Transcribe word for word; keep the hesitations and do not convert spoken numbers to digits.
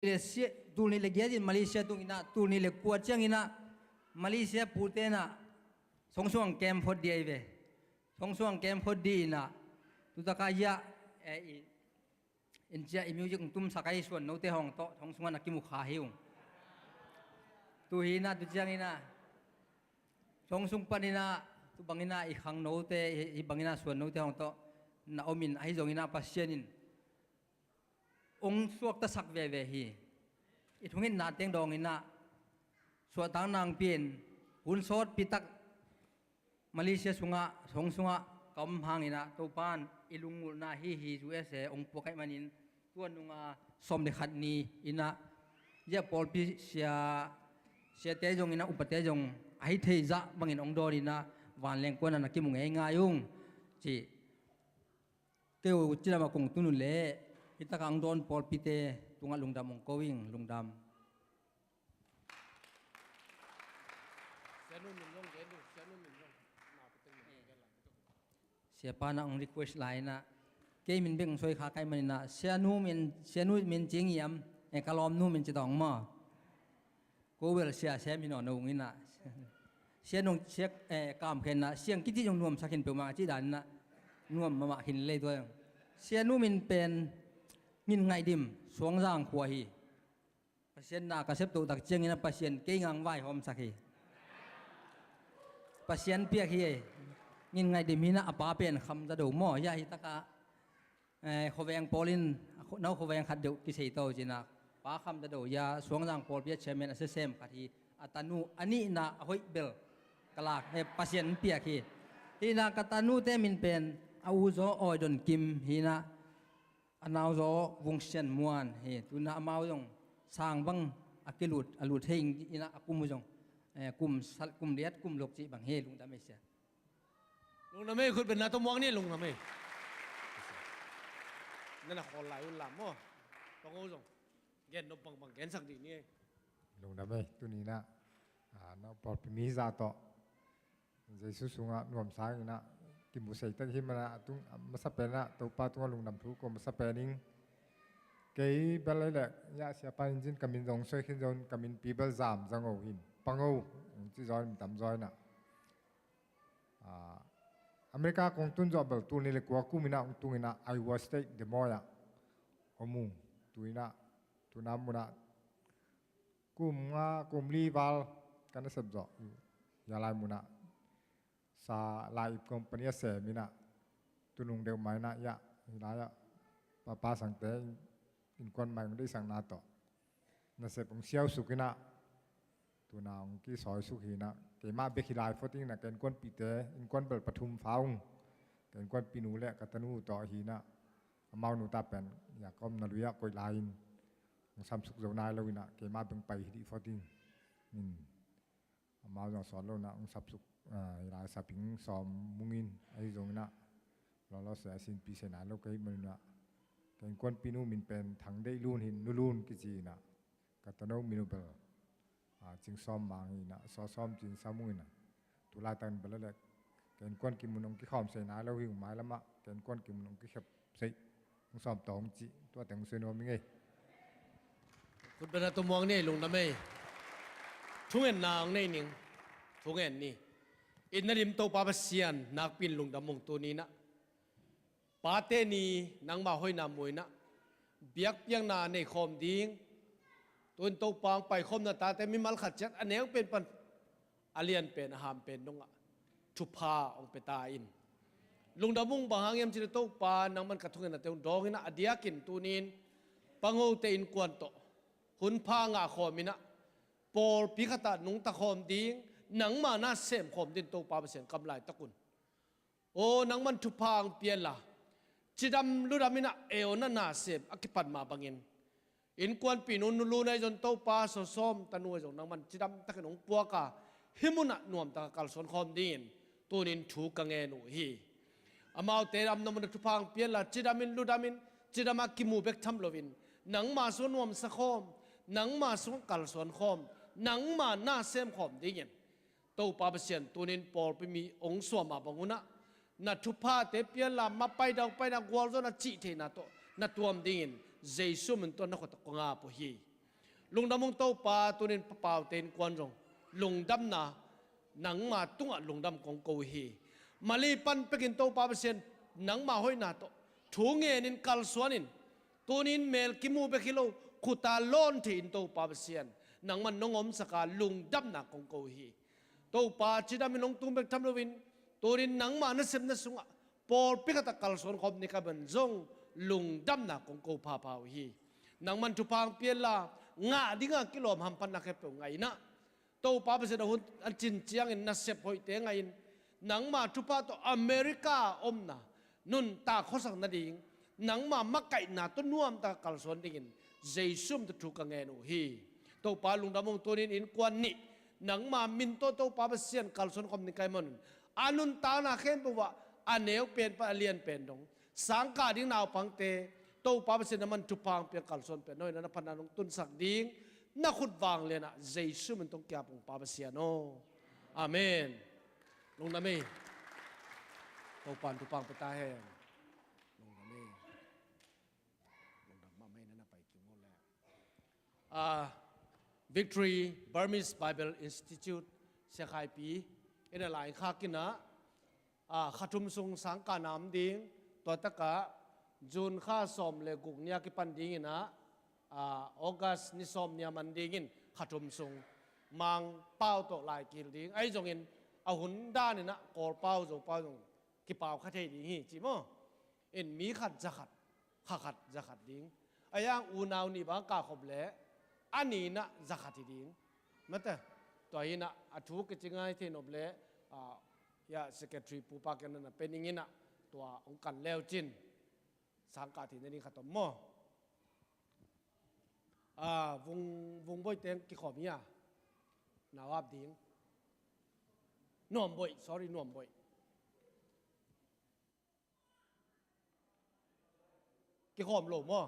le sia, tul nih le giat in Malaysia tung inah, tul nih le kua ciang inah Malaysia pute inah Song Suang camp phot dih ahi ve. Song Suang camp phot dih inah, tu taka hiah, eh, i, in cia i music tung tumsak ahi suan note hong tawh Song Suang ah na kimu kha hi ung. Tu hi inah, tu ciang inah Song Suang pan inah, tu bang inah i khang note, i, i bang inah suan note hong tawh na om in, ahi zong inah Pasian in ong suaktasak veve hi. I thungetna teng dawng inah suahtak nangpi in hun sawtpi tak Malaysia sungah, Song Suang ah ka om hang inah Topan i lunggulhna hi hi U S A ong puak ahih manin tua nunga sawm le khat ni inah hiah pawlpi sia, siate zong inah upate zong ahi thei zah bangin ong dawn inah vanleng kuan ah na kimu ngeingai ung ci. Kei uh cidam a kong tun uh leh hi taka ang dawn pawlpite tungah lungdam ong ko ing, lungdam. Siapa na ong request lai inah kei min bek ong soi kha kai man inah Sianu min, Sianu min cing iam, eh, ka lawmnu min ci dawng maw. Ko bel sia sem hi nawn lo ung inah. Sia nong sia, eh, kamkhen inah siang kiti zong nuamsak khin peuhmah a cih dan inah nuam mahmah khin lei tua. Sianu min pen Ngin Ngaih Dim, Suangzang khua hi. Pasian na ka sep toh tak ciang inah Pasian kei ngang vaihawmsak hi. Pasian piak hi. Ngin Ngaih Dim hi inah a pa pen Kham Za Do maw, hiah hi taka eh, khuaveng pawl in, a khu-, no khuaveng khat deuh kisei to ci inah, Pa Kham Za Do hiah Suangzang pawlpi a chairman a sia sem khat hi, a tanu a nihna a hoih bel ka lak, eh, Pasian piak hi. Hi inah ka tanute min pen a u zaw Awi Don Kim hi inah, a nau zaw Vung Sian Muan hi, tu inah amau zong sang bang a kilut, a lut thei ing inah a kum uh zong, eh, kum sal, kum liat, kum lok cih bang hi, lungdam ei sia. Lungdam ei, khut beng na tawh muak ni, lungdam ei. Na na khawl lai un lam maw. Pang o zong. Gen nop bangbang gensak dih ni ei. Lungdam ei, tuni inah, ah, no pawlpi mi zah tawh Jesu sungah nuamsa inah kimu sei tak hi man a, a tung, a masa pen ah Topa tungah lungdam thu ko masa pen ing. Kei bel ei leh, hiah siapa in zin ka min zong soi khin zong ka min pi bel Zam Za Ngo hi in. Pang o, ci zaw in tam zaw inah. Ah, America kong tun zawh bel tul nih le kua kum inah ong tung inah Iowa State Des Moines ah om ung. Tu inah, tuna munah kum nga, kum li val ka nasep zawh. Hiah lai munah sa lai ip company a sem inah tunung deuh mah inah hiah, hiah lai ah papa sangte innkuan mai ong deihsakna tawh nasep ong siausuk inah, tuna ong kisawisuk hi inah, keimah bek hi lai phot ing inah, ka innkuanpihte, innkuan bel pathum fa ung. Ka innkuanpihnu le ka tanu tawh hi inah, amau nu ta pen hiah ka omna lui ah koih lai in ong samsuk zo nai lo inah, keimah bek pai hi dih phot ing. Amau zong sawt lo inah ong sapsuk, ah, hi lai saping sawm mung in, ahi zong inah lawlaw se a sinpi se nai lo ka hih man inah, ka innkuanpihnu min pen Thang Deih Lun hi in, Nu Lun kici inah, ka tanu min uh bel, ah, Cing Sawm Mang hi inah, Saw Sawm Cin Sam ung inah, tu laitak in bel a leh ka innkuan kimun ong kikhawm sei nai lo hi ung, mailam ah ka innkuan kimun ong kikhep sei, ong sawm tawh ong cih, tua teng ong soi nuam ing ei. Khut beng na tawh muak ni ei, lungdam ei. Thungetna ong nei ning. Thungen ni. Itna dim Topa Pasian nakpi in lungdam ung, tuni inah Pate Ni nangma hoihna mu inah biakpiakna nei khawm ding, tu in Topa ong paikhawmna tate mimal khat ciat a neu pen pan a lian pen, a ham pen dongah thupha ong pia ta in. Lungdam ung, bang hang hiam cih leh Topa nangman ka thungetnate ong dawng inah, a diakin tuni in Pangote innkuan tawh hun pha ngah khawm inah pawlpi khat ah nungta khawm ding, nangma na sem khawm ding Topa Pasian kam laitak un. Aw, nangman thupha ong pia inla, cidam ludam inah euna na sem a kipan mah bangin innkuanpihnu Nu Lun ahi zong Topa Saw Sawm tanu ahi zong nangman cidam takin ong puak a, hih munah nuamtak a kalsuan khawm dingin tuni in thu ka ngen uh hi. Amaute damna munah thupha ong pia inla, cidam in ludam in, cidam a kimu bek tham loin nangma sungah nuamsa khawm, nangma sungah kalsuan khawm, nangma na sem khawm dingin Topa Pasian tuni in pawlpi mi ong suah mah bang unah na thuphate pia inla, mapaina, hongpaina, gualzawhna, cih theihna tawh na tuam dingin Jesu min tawh na khut ah kong ap uh hi. Lungdam ung Topa, tunin papaute innkuan zong lungdamna, nangma tungah lungdam kong ko hi. Mali pan pekin Topa Pasian, nangma hoihna tawh thu ngenin kalsuanin, tunin mel kimu bek hi lo, khuta lawn thei in Topa Pasian, nangman nong omsaka lungdamna kong ko hi. Topa, cidamin hong tung bek tham loin, tunin nangma nasepna sungah pawlpi khatah kalsuan khawm ni ka ban zong lungdamna kong ko phapha uh hi. Nangman thupha hong pia inla, ngah dinga kilawm hamphatna khempeuh ngah in ah, Topa Pasian a hun a cin ciangin nasep hoihte ngah in, nangma thupha tawh America omna nuntak khuasak nading, nangma makaihna tawh nuamtaka kalsuan dingin Jesu min tawh thu ka ngen uh hi. Topa, lungdam ung, tunin innkuan nih nangma min tawh Topa Pasian kalsuan khawm ni ka hih manun, a nuntakna khempeuh ah a neu pen pan a lian pen dong, sangkah ding naupangte Topa Pasian nangman thupha hong pia kalsuan pen, na hoihna na phatna nong tunsak ding na khut vanglian ah Jesu min tawh kiap ung Pa Pasian aw. Amen. Lungdam ei. Topa'n thupha hong pia ta hen. Lungdam ei. Lungdam mahmah ei, na na pai kik ngawt leh. Ah, Victory Burmese Bible Institute siakhaipi in a lai khak in ah, ah, kha thum sung sangkah na om ding, tua takah June kha sawm le guk ni a kipan dingin ah, ah, August ni sawm ni a man dingin kha thum sung Mangpau tawh lai kihilh ding. Ahi zongin a hun danin ah Kawlpau, Zopau zong kipau kha thei ding hi ci maw? In mi khat za khat, kha khat za khat ding. A yang unau nih bang a kah khop leh a ni in ah za khat hi ding. Mate, tua hi in ah a thu kici ngai thei nop leh, ah, ya secretary Pu Pa Ken na na pe ning in ah tua hong kan leu cin sangkah theihna ding khat om maw? Ah, vung, vung boih teng kikhawm hi a, nau ap ding. Nuam boih, sorry, nuam boih. Kikhawm lo maw?